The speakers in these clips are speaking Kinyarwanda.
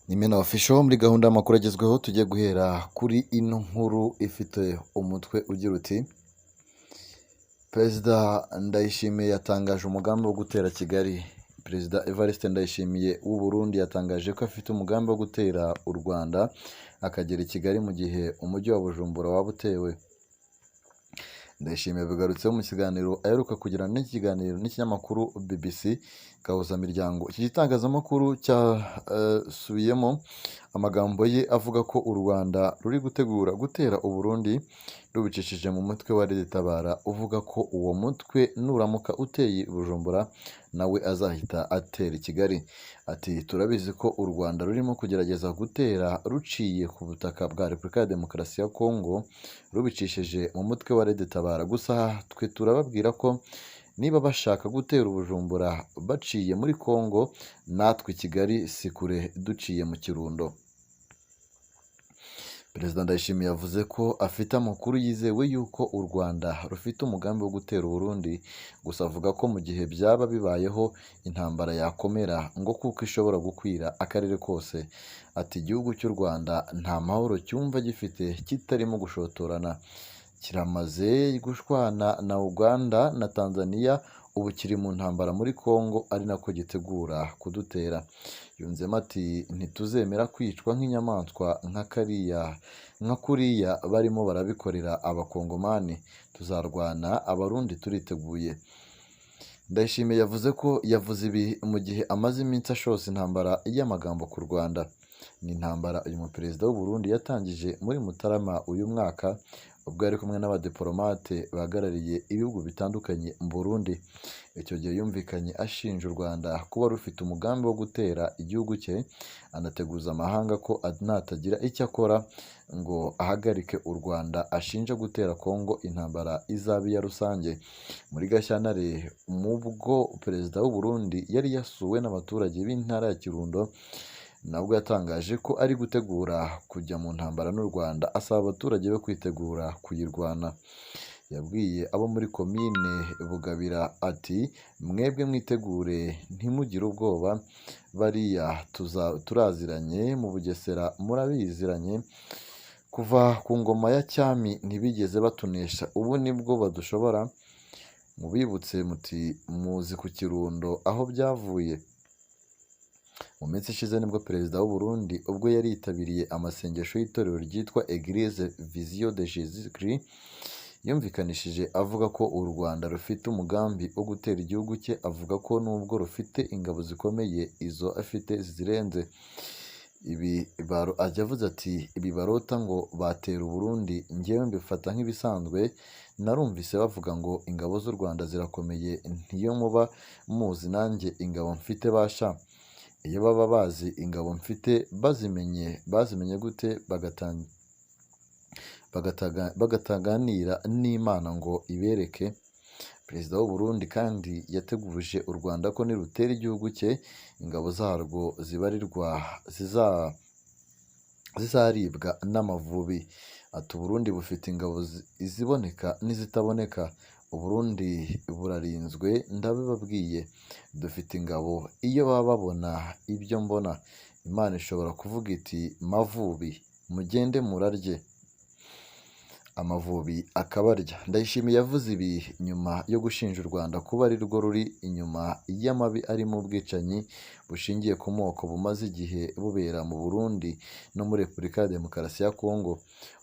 Ni Mena Official muri gahunda y'amakuru agezweho. Tugiye guhera kuri ino nkuru ifite umutwe ugira uti: "Perezida Ndayishimiye yatangaje umugambi wo gutera Kigali." Perezida Evariste Ndayishimiye w'u Burundi yatangaje ko afite umugambi wo gutera u Rwanda akagera i Kigali mu gihe umujyi wa Bujumbura waba utewe. Ndayishimiye yabigarutseho mu kiganiro aheruka kugirana n'ikiganiro n'ikinyamakuru BBC Gahuzamiryango. Iki gitangazamakuru cyasubiyemo amagambo ye avuga ko u Rwanda ruri gutegura gutera u Burundi rubicishije mu mutwe wa Tabara, uvuga ko uwo mutwe nuramuka uteye i Bujumbura nawe azahita atera i Kigali. Ati: "Turabizi ko u Rwanda rurimo kugerageza gutera ruciye ku butaka bwa Repubulika ya Demokarasi ya Kongo rubicishije mu mutwe wa Tabara. Gusa twe turababwira ko niba bashaka gutera Bujumbura baciye muri Kongo, natwe i Kigali si kure duciye mu Kirundo." Perezida Ndayishimiye yavuze ko afite amakuru yizewe y'uko u Rwanda rufite umugambi wo gutera u Burundi, gusa avuga ko mu gihe byaba bibayeho intambara yakomera ngo kuko ishobora gukwira akarere kose. Ati: "Igihugu cy'u Rwanda nta mahoro cyumva gifite kitarimo gushotorana. Kiramaze gushwana na Uganda na Tanzania, ubu kiri mu ntambara muri Congo ari nako gitegura kudutera." Yunzemo ati: "Ntituzemera kwicwa nk'inyamaswa nka kariya nka kuriya barimo barabikorera Abakongomani. Tuzarwana, Abarundi turiteguye." Ndayishimiye yavuze ko yavuze ibi mu gihe amaze iminsi ashoza intambara y'amagambo ku Rwanda. Ni intambara uyu muperezida w'u Burundi yatangije muri Mutarama uyu mwaka ubwo yari kumwe n'abadiplomate bahagarariye ibihugu bitandukanye mu Burundi. Icyo gihe yumvikanye ashinja u Rwanda kuba rufite umugambi wo gutera igihugu cye, anateguza amahanga ko natagira icyo akora ngo ahagarike u Rwanda ashinja gutera Congo, intambara izaba iya rusange. Muri Gashyantare, mu bwo perezida w'u Burundi yari yasuwe n'abaturage b'intara ya Kirundo, nabwo yatangaje ko ari gutegura kujya mu ntambara n'u Rwanda, asaba abaturage be kwitegura kuyirwana. Yabwiye abo muri komine Bugabira ati: "Mwebwe mwitegure, ntimugire ubwoba, bariya turaziranye mu Bugesera, murabiziranye kuva ku ngoma ya cyami ntibigeze batunesha, ubu nibwo badushobora. Mubibutse muti muzi ku Kirundo aho byavuye." Mu minsi ishize nibwo perezida w'u Burundi ubwo yari yitabiriye amasengesho y'itorero ryitwa Eglise Vision de Jésus Christ, yumvikanishije avuga ko u Rwanda rufite umugambi wo gutera igihugu cye, avuga ko nubwo rufite ingabo zikomeye izo afite zirenze. Ibi yavuze ati: "Ibi barota ngo batera u Burundi njyewe mbifata nk'ibisanzwe. Narumvise bavuga ngo ingabo z'u Rwanda zirakomeye, ntiyo muba muzi nanjye ingabo mfite basha. Iyo baba bazi ingabo mfite bazimenye bazimenye gute bagataganira n'Imana ngo ibereke?" Perezida w'u Burundi kandi yateguje u Rwanda ko nirutera igihugu cye ingabo zarwo zibarirwa zizaribwa n'Amavubi. Ati: "U Burundi bufite ingabo iziboneka n'izitaboneka. U Burundi burarinzwe, ndabibabwiye. Dufite ingabo, iyo baba babona ibyo mbona, Imana ishobora kuvuga iti Mavubi mugende murarye, Amavubi akabarya." Ndayishimiye yavuze ibi nyuma yo gushinja u Rwanda kuba ari rwo ruri inyuma y'amabi arimo ubwicanyi bushingiye ku moko bumaze igihe bubera mu Burundi no muri Repubulika ya Demokarasi ya Kongo.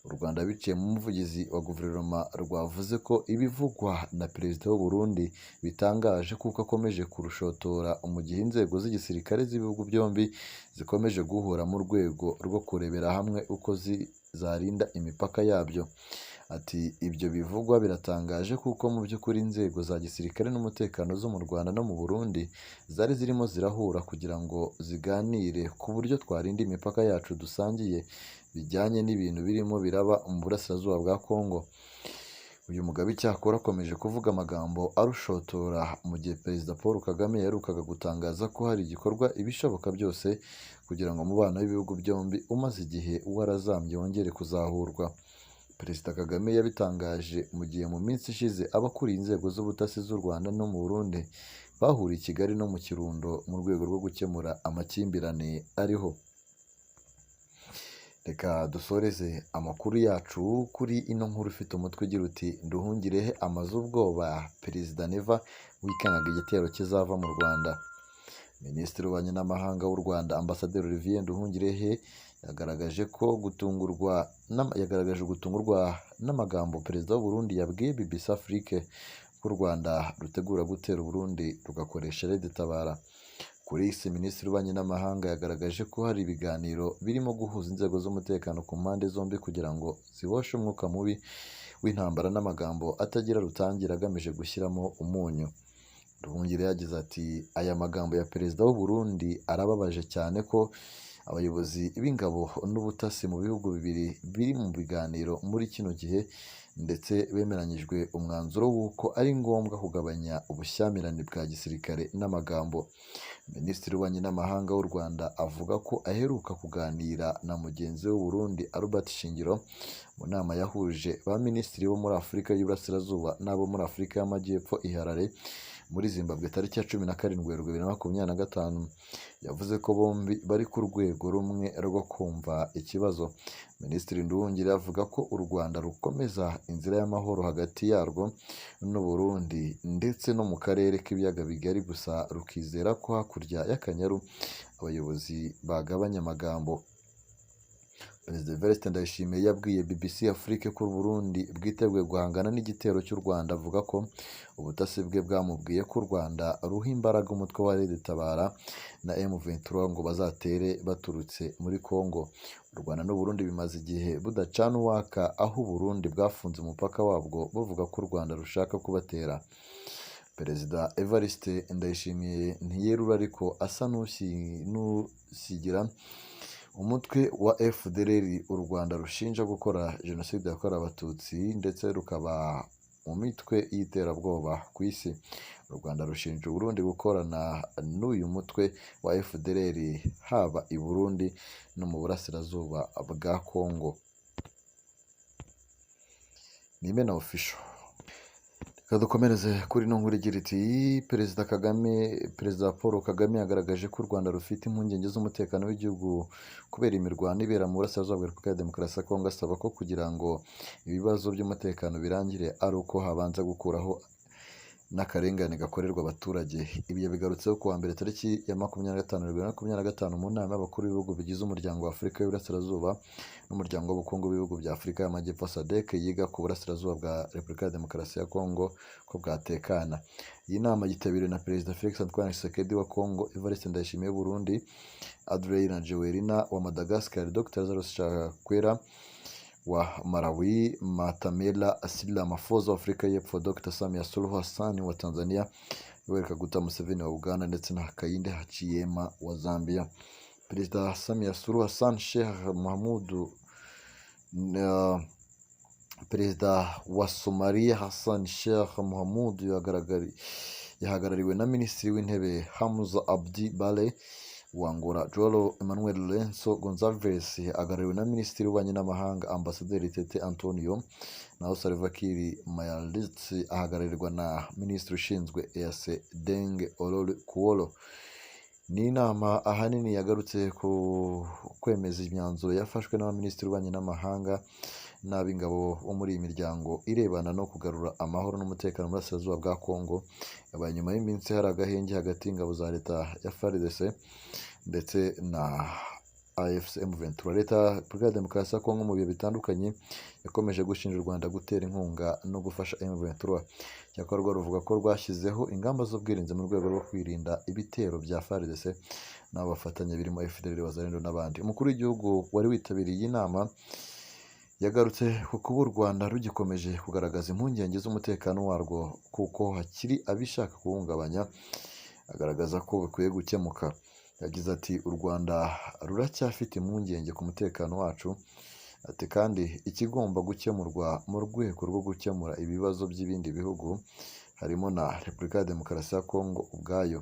U Rwanda biciye mu muvugizi wa guverinoma rwavuze ko ibivugwa na perezida w'u Burundi bitangaje kuko akomeje kurushotora mu gihe inzego z'igisirikare z'ibihugu byombi zikomeje guhura mu rwego rwo kurebera hamwe uko zarinda imipaka yabyo. Ati: "Ibyo bivugwa biratangaje kuko mu by'ukuri inzego za gisirikare n'umutekano zo mu Rwanda no mu Burundi zari zirimo zirahura kugira ngo ziganire ku buryo twarinda imipaka yacu dusangiye bijyanye n'ibintu birimo biraba mu burasirazuba bwa Congo." Uyu mugabo icyakora akomeje kuvuga amagambo arushotora mu gihe Perezida Paul Kagame yaherukaga gutangaza ko hari igikorwa ibishoboka byose kugira ngo umubano w'ibihugu byombi umaze igihe warazambye wongere kuzahurwa. Perezida Kagame yabitangaje mu gihe mu minsi ishize abakuriye inzego z'ubutasi z'u Rwanda no mu Burundi bahuriye i Kigali no mu Kirundo mu rwego rwo gukemura amakimbirane ariho. Reka dusoreze amakuru yacu kuri ino nkuru ifite umutwe ugira uti: "Nduhungirehe amaze ubwoba Perezida Neva wikangaga igitero kizava mu Rwanda." Minisitiri w'Ububanyi n'Amahanga w'u Rwanda, Ambasaderi Olivier Nduhungirehe, yagaragaje gutungurwa n'amagambo Perezida w'u Burundi yabwiye BBC Afrique ko u Rwanda rutegura gutera u Burundi rugakoresha Red Tabara. Kuri iyi, Minisitiri w'Ububanyi n'Amahanga yagaragaje ko hari ibiganiro birimo guhuza inzego z'umutekano ku mpande zombi kugira ngo zihoshe umwuka mubi w'intambara n'amagambo atagira rutangira agamije gushyiramo umunyu. Nduhungirehe yagize ati: "Aya magambo ya Perezida w'u Burundi arababaje cyane ko abayobozi b'ingabo n'ubutasi mu bihugu bibiri biri mu biganiro muri kino gihe, ndetse bemeranyijwe umwanzuro w'uko ari ngombwa kugabanya ubushyamirane bwa gisirikare n'amagambo." Minisitiri w'Ububanyi n'Amahanga w'u Rwanda avuga ko aheruka kuganira na mugenzi we w'u Burundi Albert Shingiro mu nama yahuje ba minisitiri bo muri Afurika y'Iburasirazuba n'abo muri Afurika y'Amajyepfo i Harare muri Zimbabwe tariki ya 17 Werurwe 2025. Yavuze ko bombi bari ku rwego rumwe rwo kumva ikibazo. Minisitiri Nduhungirehe avuga ko u Rwanda rukomeza inzira y'amahoro hagati yarwo n'u Burundi ndetse no mu karere k'Ibiyaga Bigari, gusa rukizera ko hakurya y'Akanyaru abayobozi bagabanya amagambo. Perezida Evariste Ndayishimiye yabwiye BBC Afrique ko u Burundi bwiteguye guhangana n'igitero cy'u Rwanda, avuga ko ubutasi bwe bwamubwiye ko u Rwanda ruha imbaraga umutwe wa Red Tabara na M23 ngo bazatere baturutse muri Congo. U Rwanda n'u Burundi bimaze igihe budacana uwaka, aho u Burundi bwafunze umupaka wabwo buvuga ko u Rwanda rushaka kubatera. Perezida Evariste Ndayishimiye ntiyerura, ariko asa n'usigira umutwe wa FDLR u Rwanda rushinja gukora Jenoside yakorewe Abatutsi ndetse rukaba mu mitwe y'iterabwoba ku isi. U Rwanda rushinja u Burundi gukorana n'uyu mutwe wa FDLR haba i Burundi no mu burasirazuba bwa Congo. Ni Imena Official. Reka dukomereze kuri ino nkuru igira iti: Perezida Kagame, Perezida Paul Kagame yagaragaje ko u Rwanda rufite impungenge z'umutekano w'igihugu kubera imirwano ibera mu burasirazuba bwa Repubulika ya Demokarasi ya Kongo, asaba ko kugira ngo ibibazo by'umutekano birangire ari uko habanza gukuraho n'akarengane gakorerwa abaturage. Ibi yabigarutseho ku wa mbere tariki ya 25 Werurwe 2025 mu nama y'abakuru b'ibihugu bigize Umuryango wa Afurika y'Iburasirazuba n'Umuryango w'Ubukungu bw'Ibihugu bya Afurika y'Amajyepfo SADC yiga ku burasirazuba bwa Repubulika ya Demokarasi ya Kongo ko bwatekana. Iyi nama yitabiriwe na Perezida Felix Antoine Tshisekedi wa Kongo, Evariste Ndayishimiye w'u Burundi, Andry Rajoelina wa Madagascar, Dr Lazarus Chakwera wa Malawi, Matamela Cyril Ramaphosa wa Afurika y'Epfo, Dr Samia Suluhu Hassan wa Tanzania, Yoweri Kaguta Museveni wa Uganda ndetse na Hakainde Hichilema wa Zambia. Perezida Samia Suluhu Hassan Sheikh Mohamud, Perezida wa Somalia Hassan Sheikh Mohamud yahagarariwe na Minisitiri w'Intebe Hamza Abdi Barre, wa Angola João Manuel Lourenço Gonçalves ahagarariwe na Minisitiri w'Ububanyi n'Amahanga Ambasaderi Tete Antonio, naho Salva Kiir Mayardit ahagararirwa na Minisitiri ushinzwe EAC Deng Olor Kuol. Ni inama ahanini yagarutse ku kwemeza imyanzuro yafashwe n'abaminisitiri b'ububanyi n'amahanga n'ab'ingabo bo muri iyi miryango irebana no kugarura amahoro n'umutekano mu burasirazuba bwa Congo. Yabaye nyuma y'iminsi hari agahenge hagati y'ingabo za leta ya FARDC ndetse na AFC M23. Leta ya Repubulika ya Demokarasi ya Kongo mu bihe bitandukanye yakomeje gushinja u Rwanda gutera inkunga no gufasha M23. Cyakora rwo ruvuga ko rwashyizeho ingamba z'ubwirinzi mu rwego rwo kwirinda ibitero bya FARDC n'abo bafatanya birimo FDLR, Wazalendo n'abandi. Umukuru w'igihugu wari witabiriye iyi nama yagarutse ku kuba u Rwanda rugikomeje kugaragaza impungenge z'umutekano warwo kuko hakiri abishaka kuwuhungabanya, agaragaza ko bikwiye gukemuka. Yagize ati: "U Rwanda ruracyafite impungenge ku mutekano wacu," ati "kandi ikigomba gukemurwa mu rwego rwo gukemura ibibazo by'ibindi bihugu harimo na Repubulika ya Demokarasi ya Kongo ubwayo.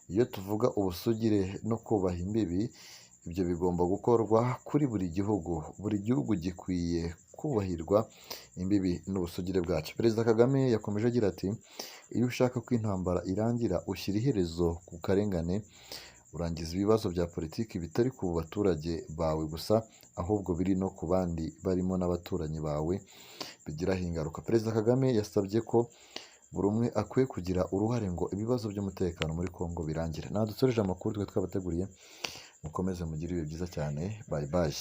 Iyo tuvuga ubusugire no kubaha imbibi, ibyo bigomba gukorwa kuri buri gihugu. Buri gihugu gikwiye kubahirwa imbibi n'ubusugire bwacyo." Perezida Kagame yakomeje agira ati: "Iyo ushaka ko intambara irangira ushyira iherezo ku karengane." Urangiza ibibazo bya politiki bitari ku baturage bawe gusa, ahubwo biri no ku bandi barimo n'abaturanyi bawe bigiraho ingaruka. Perezida Kagame yasabye ko buri umwe akwiye kugira uruhare ngo ibibazo by'umutekano muri Congo birangire. Naha dusoreje amakuru twe twabateguriye, mukomeze mugire ibihe byiza cyane, bye bye.